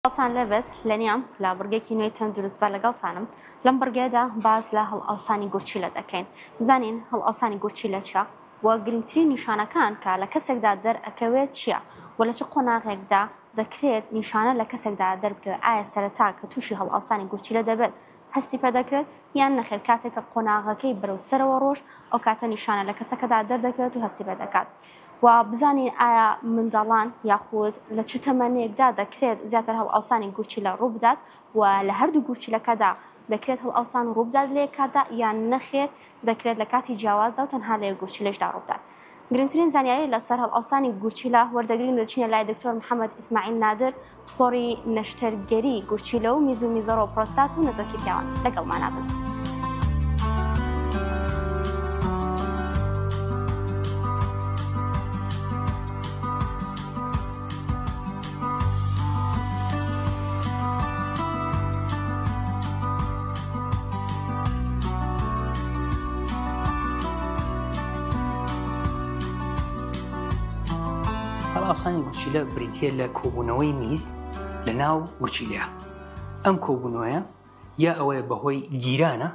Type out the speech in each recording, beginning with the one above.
سڵاوتان لێبێت لەنیام لە بڕگێکی نوێی تەندروست بە لەگەڵتانم لەم بڕگەیەدا باس لە هەڵئاوسانی گورچیلە دەکەین بزانین هەڵئاوسانی گورچیلە چیە و گرنگترین نیشانەکان کە لە کەسێکدا دەرئەکەوێت چیە و لە چ قۆناغێکدا دەکرێت نیشانە لە کەسێکدا دەربکەوێت ئایا سەرەتا کە تووشی هەڵئاوسانی گورچیلە دەبێت هەستی پێدەکرێت یان نەخێر کاتێک کە قۆناغەکەی بەرەو سەرەوە ڕۆشت ئەو کاتە نیشانە لە کەسەکەدا دەردەکەوێت و هەستی پێدەکات و بزانین ئایا منداڵان یاخود لە چ تەمەنێکدا دەکرێت زیاتر هەڵئاوسانی گورچیلە ڕووبدات و لە هەردوو گورچیلەکەدا دەکرێت هەڵئاوسان ڕووبدات لە یەک کاتدا یان نەخێر دەکرێت لە کاتی جیاوازدا و تەنها لە یەک گورچیلەشدا ڕووبدات. گرنگترین زانیاری لەسەر هەڵئاوسانی گورچیلە وەردەگرین و دەچینە لای دکتۆر محەممەد ئیسماعیل نادر پسپۆڕی نەشتەرگەری گورچیلە و میز و میزەڕۆ و پرۆستات و نەزۆکی پیاوان لەگەڵمانا بن. هەڵئاوسانی گورچیلە بریتییە لە کۆبوونەوەی میز لە ناو گورچیلەیا. ئەم کۆبوونەوەیە یا ئەوەیە بەهۆی گیرانە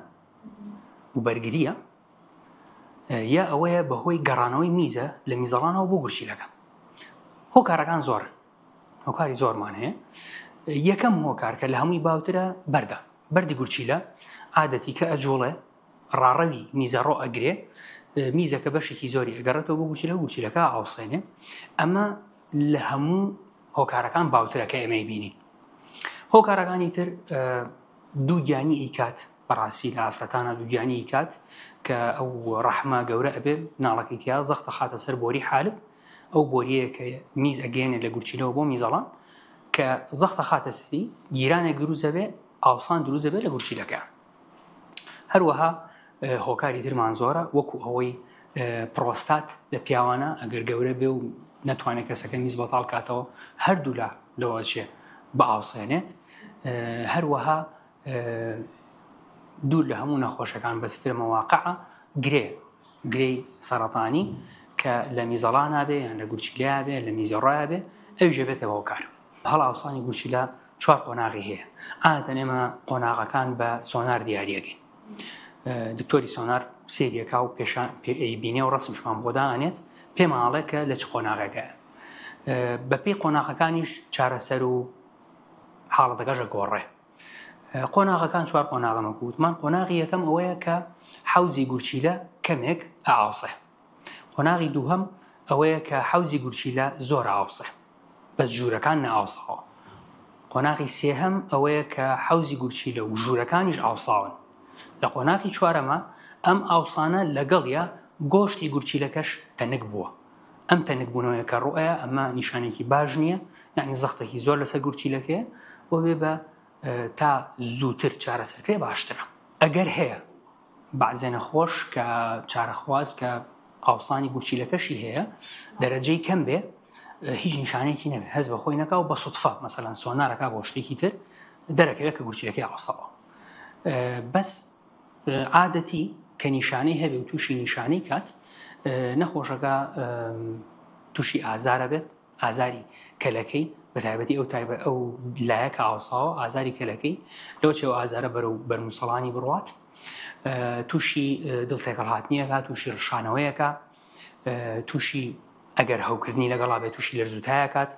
و بەرگرییە یا ئەوەیە بەهۆی گەڕانەوەی میزە لە میزەڵانەوە بۆ گورچیلەکە. هۆکارەکان زۆرن، هۆکاری زۆرمان هەیە. یەکەم هۆکار کە لە هەمووی باوترە بەردە. بەردی گورچیلە عادەتی کە ئەجوڵێ ڕاڕەوی میزەڕۆ ئەگرێ، میزەکە بەشێکی زۆری ئەگەڕێتەوە بۆ گورچیلە، گورچیلەکە ئاوسێنێ. ئەمە لە هەموو هۆکارەکان باوترە کە ئێمەی بینین. هۆکارەکانی تر دووگیانی ئیکات، بەڕاستی لە ئافرەتانە دووگیانی ئیکات کە ئەو ڕەحمە گەورە ئەبێ مناڵەکەی تیا زەختە خاتە سەر بۆری حالب، ئەو بۆریەیە کە میز ئەگەیەنێت لە گورچیلەوە بۆ میزەڵان کە زەختە خاتە سەری گیرانێک دروست دەبێ، ئاوسان دروست دەبێت لە گورچیلەکە. هەروەها هۆکاری ترمان زۆرە وەکو ئەوەی پرۆستات لە پیاوانە ئەگەر گەورە بێ و نەتوانێت کەسەکە میز بەتاڵ کاتەوە هەردوولا لەوە چێ بئاوسێنێت. هەروەها دوور لە هەموو نەخۆشەکان بەسترە مەواقعە گرێ گرێی سەرەتانی کە لە میزەڵانا بێ یان لە گورچیلەیا بێ لە میزەڕۆیا بێ ئەویش ئەبێتە هۆکار. هەڵئاوسانی گورچیلە چوار قۆناغی هەیە. عادەتەن ئێمە قۆناغەکان بە سۆنار دیاریەکەین. دکتۆری سۆنار سێریەکا و پێشان ئەیبینێ و ڕەسمشمان بۆ دائەنێت پێمان ئەڵێ کە لە چ قۆناغێکە. بەپێی قۆناغەکانیش چارەسەر و حاڵەتەکەش ئەگۆڕێ. قۆناغەکان چوار قۆناغن وەکو وتمان. قۆناغی یەکەم ئەوەیە کە حەوزی گورچیلە کەمێک ئاوسێ. قۆناغی دووهەم ئەوەیە کە حەوزی گورچیلە زۆر ئاوسێ بەس ژوورەکان نەئاوساوە. قۆناغی سێهەم ئەوەیە کە حەوزی گورچیلە و ژوورەکانیش ئاوساون. لە قۆناغی چوارەمە ئەم ئاوسانە لەگەڵیا گۆشتی گورچیلەکەش تەنک بووە. ئەم تەنک بوونەوەیە کە ڕوئەیە ئەمە نیشانێکی باش نییە، یعنی زەختێکی زۆر لەسەر گورچیلەکەیە و بێ بە تا زووتر چارەسەرکرێ باشترە. ئەگەر هەیە بەعزێ نەخۆش کە چارەخواز کە ئاوسانی گورچیلەکەشی هەیە دەرەجەی کەم بێ هیچ نیشانەیەکی نەبێ هەست بە خۆی نەکا و بە سوتفە مەسەلەن سۆنارەکە بۆ شتێکی تر دەرەکەوێت کە گورچیلەکەی ئاوساوە. بەس عادەتی کە نیشانەی هەبێ و تووشی نیشانەی کات نەخۆشەکە تووشی ئازارە بێت، ئازاری کەلەکەی بە تایبەتی ئەو تایبە ئەو لایە کە ئاوساوە ئازاری کەلەکەی لەو چێ ئازارە بەرەو بەرموسەڵانی بڕوات، تووشی دڵ تێکەڵهاتنیەکە، تووشی ڕشانەوەیەکە، تووشی ئەگەر هەوکردنی لەگەڵا بێت تووشی لەرزوتایەکات.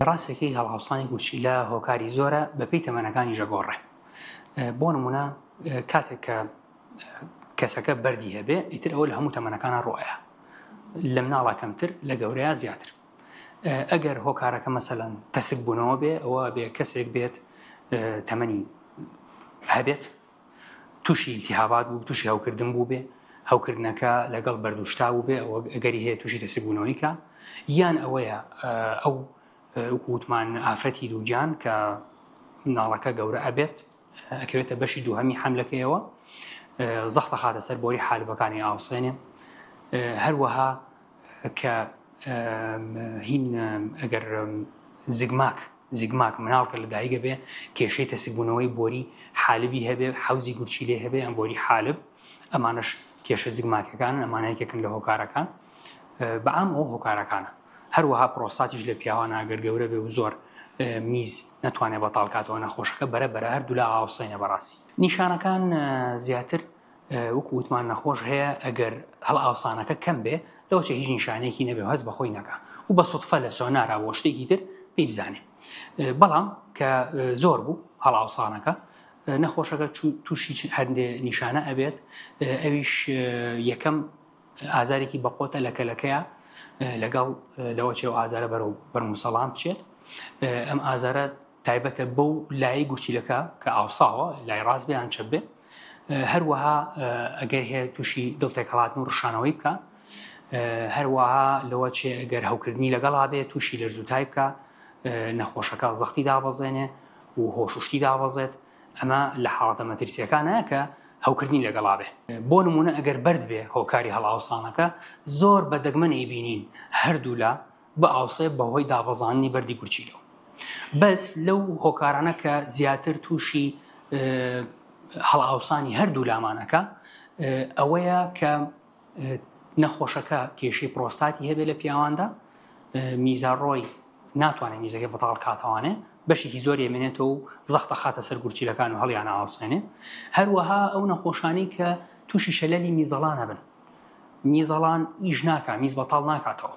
ڕاستەکەی هەڵاوسانی گورچیلە هۆکاری زۆرە بەپێی تەمەنەکانی ژەگۆڕێ. بۆ نمونە کاتێک کە کەسەکە بەردی هەبێ ئیتر ئەوە لە هەموو تەمەنەکانە ڕۆیە، لە مناڵا کەمتر لە گەورەیە زیاتر. ئەگەر هۆکارەکە مەسەلەن تەسک بوونەوە بێ ئەوە بێ کەسێک بێت تەمەنی هەبێت تووشی التهابات بوو تووشی هەوکردن بوو بێ هەوکردنەکە لەگەڵ بەردوشتا بوو بێ ئەوە ئەگەری هەیە تووشی تەسکبوونەوەی کە یان ئەوەیە ئەو وتمان ئافرەتی دووگیان کە مناڵەکە گەورە ئەبێت ئەکەوێتە بەشی دووهەمی حەملەکەیەوە زەختە خاتە سەر بۆری حالبەکانی ئاوسێنێ. هەروەها کە هین ئەگەر زگماک زگماک مناڵ کە لەدایکە بێ کێشەی تەسکبوونەوەی بۆری حالبی هەبێ حەوزی گورچیلێ هەبێ ئەم بۆری حالب ئەمانەش کێشە زگماکەکانن ئەمانە یەکێکن لە هۆکارەکان بەعام ئەو هۆکارەکانە. هەروەها پرۆستاتیش لە پیاوان ئەگەر گەورە بێ و زۆر میز نەتوانێت بەتاڵ کاتەوە نەخۆشەکە بەرە بەرە هەردوولا ئاوسێنە بەڕاستی نیشانەکان زیاتر وەکو وتمان نەخۆش هەیە ئەگەر هەڵئاوسانەکە کەم بێ لەوەچە هیچ نیشانەیەکی نەبێ و هەست بەخۆی نەکا و بە سوتفە لە سۆنارا بۆ شتێکی تر پێی بزانێ بەڵام کە زۆر بوو هەڵئاوسانەکە نەخۆشەکە تووشی هەندێ نیشانە ئەبێت ئەویش یەکەم ئازارێکی بەقۆتە لە کەلەکەیە لەگەڵ لەوە چێ و ئازارە بەرەو بەرموسەڵان بچێت ئەم ئازارە تایبەتە بەو لای گورچیلەکە کە ئاوساوە لای ڕاست بێ یان چەپ بێ هەروەها ئەگەر هەیە تووشی دڵ تێکەڵاتن و ڕشانەوەی بکە هەروەها لەوە چێ ئەگەر هەوکردنی لەگەڵا بێ تووشی لەرزوتای بکە نەخۆشەکە زەختی دابەزێنێ و هۆششتی دابەزێت ئەمە لە حاڵەتە مەترسیەکانە کە هەوکردنی لەگەڵا بێ بۆ نمونە ئەگەر بەرد بێ هۆکاری هەڵئاوسانەکە زۆر بە دەگمەن ئەیبینین هەردوولا بئاوسێ بەهۆی دابەزاندنی بەردی گورچیلەوە. بەس لەو هۆکارانە کە زیاتر تووشی هەڵئاوسانی هەردوو لامانەکە ئەوەیە کە نەخۆشەکە کێشەی پرۆستاتی هەبێ لە پیاواندا میزاڕۆی ناتوانێت میزەکە بەتاڵ کاتەوانێ بەشێکی زۆر یەمێنێتەوە و زەختە خاتە سەر گورچیلەکان و هەڵیان ئاوسێنێ هەروەها ئەو نەخۆشانی کە تووشی شەلەلی میزەڵانە بن میزەڵان ئیش ناکا میز بەتاڵ ناکاتەوە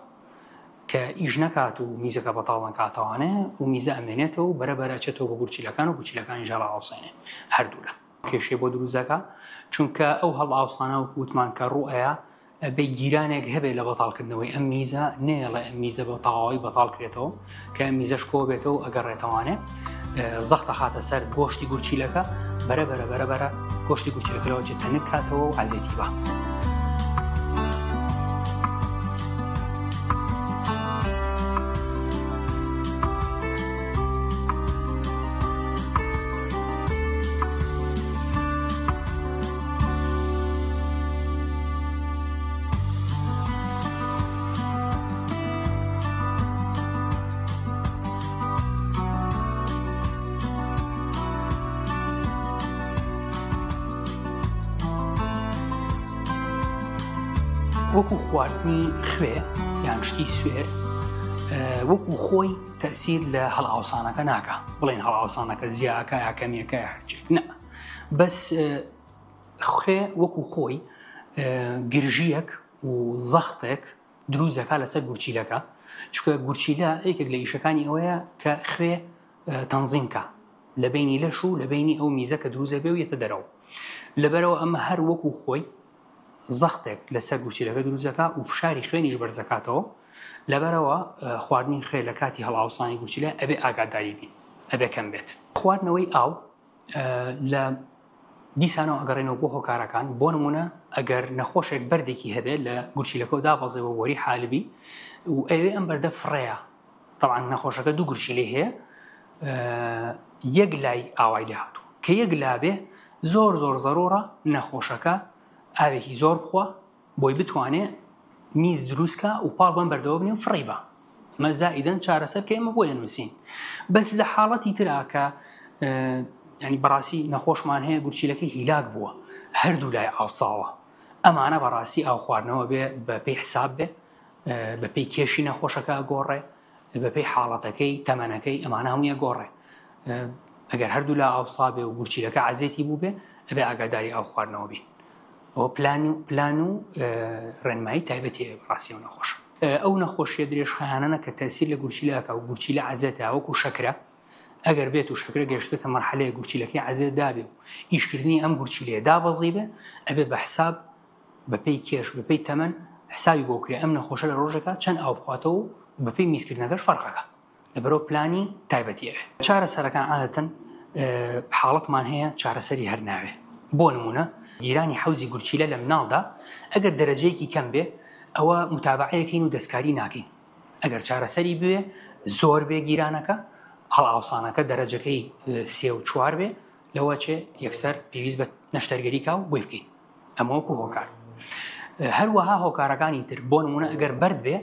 کە ئیش نەکات و میزەکە بەتاڵ نەکاتەوانێ و میزە ئەمێنێتەوە و بەرە بەرە چێتەوە بە گورچیلەکان و گورچیلەکانی ژەڵا ئاوسێنێ هەردوولا کێشەی بۆ دروست دەکا چونکە ئەو هەڵئاوسانە وەکو وتمان کە ڕوئەیە ئەبێ گیرانێک هەبێ لە بەتاڵکردنەوەی ئەم میزە نێڵێ ئەم میزە بە تەواوی بەتاڵ کرێتەوە کە ئەم میزەش کۆ بێتەوە ئەگەڕێتەوانێ زەختە خاتە سەر گۆشتی گورچیلەکە بەرە بەرە بەرە بەرە گۆشتی گورچیلەکە لەوە چێت تەنک کاتەوە و عەزێتی بە. وەکو خواردنی خوێ یان شتی سوێر وەکو خۆی تەسیر لە هەڵئاوسانەکە ناکە بڵێن هەڵئاوسانەکە زیاکە یا کەمیەکە هەرچێک نە بەس خوێ وەکو خۆی گرژیەک و زەختێک دروست دەکات لەسەر گورچیلەکە چونکە گورچیلە یەکێک لە ئیشەکانی ئەوەیە کە خوێ تەنزیم کا لە بینی لەش و لە بینی ئەو میزە کە دروست دەبێ و یەتە دەرەوە لەبەرەوە ئەمە هەر وەکو خۆی زەختێک لەسەر گورچیلەکە دروست دەکات و فشاری خوێنیش بەرزەکاتەوە لەبەرەوە خواردنی خوێ لە کاتی هەڵئاوسانی گورچیلە ئەبێ ئاگاداری بین ئەبێ کەم بێت خواردنەوەی ئاو لە دیسانەوە ئەگەڕێنەوە بۆ هۆکارەکان بۆ نمونە ئەگەر نەخۆشێک بەردێکی هەبێت لە گورچیلەکەەوە دابەزێەوە وەری حالبی و ئەوێ ئەم بەردە فڕەیە طبعا نەخۆشەکە دوو گورچیلەی هەیە یەک لای ئاوای لێ هاتوو کە یەک لابێ زۆر زۆر زەرۆڕە نەخۆشەکە ئاوێکی زۆر بخوا بۆی بتوانێ میز دروست کا و پاڵ بەم بەردەوە بنێ و فڕێی با ئەمە زائیدەن چارەسەر کە ئێمە بۆیە نووسین بەس لە حاڵەتی ترا کە ینی بەڕاستی نەخۆشمان هەیە گورچیلەکەی هیلاک بووە هەردوو لای ئاوساوە ئەمانە بەڕاستی ئاو خواردنەوە بێ بە پێی حساب بێ بە پێی کێشی نەخۆشەکە گۆڕێ بەپێی حاڵەتەکەی تەمەنەکەی ئەمانە هەمووی ئەگۆڕێ ئەگەر هەردوو لا ئاوسا بێ و گورچیلەکە عەزێتی بوو بێ ئەبێ ئاگاداری ئاو خواردنەوە بین ئەوە پلان و پلان و ڕێنمایی تایبەتی ڕاستی و نەخۆش ئەو نەخۆشیە درێژخایەنە کە تەسیر لە گورچیلەکە و گورچیلە عەزێتە وەکو شەکرە ئەگەر بێت و شەکرە گەشتێتە مەرحەلەیە گورچیلەکەی عەزێت دابێ و ئیشکردنی ئەم گورچیلەیە دابەزی بێ ئەبێ بە حساب بەپێی کێش بەپێی تەمەن حسابی بۆ کرێ ئەم نەخۆشە لە ڕۆژێکا چەند ئاو بخواتەوە و بەپێی میزکردنەکەش فەرقەکە لەبەرەوە پلانی تایبەتی ئەوێ چارەسەرەکان عادەتەن حاڵەتمان هەیە چارەسەری هەر ناوێ بۆ نمونە گیرانی حەوزی گورچیلە لە مناڵدا ئەگەر دەرەجەیەکی کەم بێ ئەوە متابعەیەکەین و دەستکاری ناکەین ئەگەر چارەسەری بوێ زۆر بێ گیرانەکە هەڵئاوسانەکە دەرەجەکەی سێ و چوار بێ لەوە چێ یەکسەر پێویست بە نەشتەرگەری کا و بۆی بکەین ئەمە وەکو هۆکار هەروەها هۆکارەکانی تر بۆ نمونە ئەگەر بەرد بێ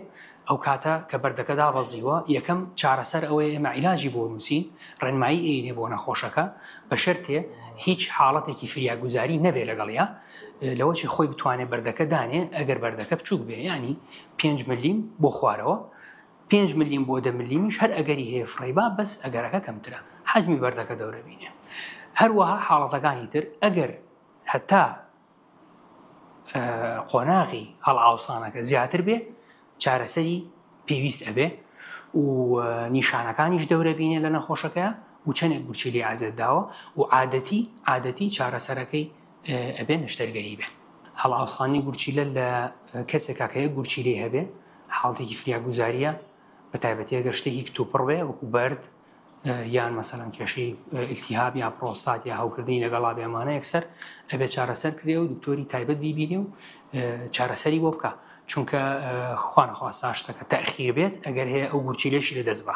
ئەو کاتە کە بەردەکە دابەزیوە یەکەم چارەسەر ئەوەیە ئێمە عیلاجی بۆ نووسین ڕێنمایی ئەینێ بۆ نەخۆشەکە بە شەرتێ هیچ حاڵەتێکی فریاگوزاری نەبێ لەگەڵیا لەوەچی خۆی بتوانێت بەردەکە دانێ ئەگەر بەردەکە بچووک بێ ینی 5 ملیم بۆ خوارەوە 5 ملیم بۆ 10 ملیمیش هەر ئەگەری هەیە فڕێبا، بەس ئەگەرەکە کەمترە، حەجمی بەردەکە دەورە بینێ. هەروەها حاڵەتەکانی تر ئەگەر هەتا قۆناغی هەڵئاوسانەکە زیاتر بێ چارەسەری پێویست ئەبێ و نیشانەکانیش دەورە بینێ لە نەخۆشەکە و چەندێک گورچیلی ئازێت داوە و عادەتی عادەتی چارەسەرەکەی ئەبێ نەشتەرگەری بێ. هەڵئاوسانی گورچیلە لە کەسێکا کە یەک گورچیلەی هەبێ حاڵەتێکی فریاگوزاریە، بە تایبەتی ئەگەر شتێکی کتوپڕ بێ وەکو بەرد یان مەسەلەن کێشەی ئیلتیهاب یا پرۆستات یا هەوکردنی لەگەڵا بێ، ئەمانە یەکسەر ئەبێ چارەسەر کرێ و دکتۆری تایبەت بیبینێ و چارەسەری بۆ بکە، چونکە خوانەخواستە شتەکە تەئخیر بێت ئەگەر هەیە ئەو گورچیلەشی لەدەست بە.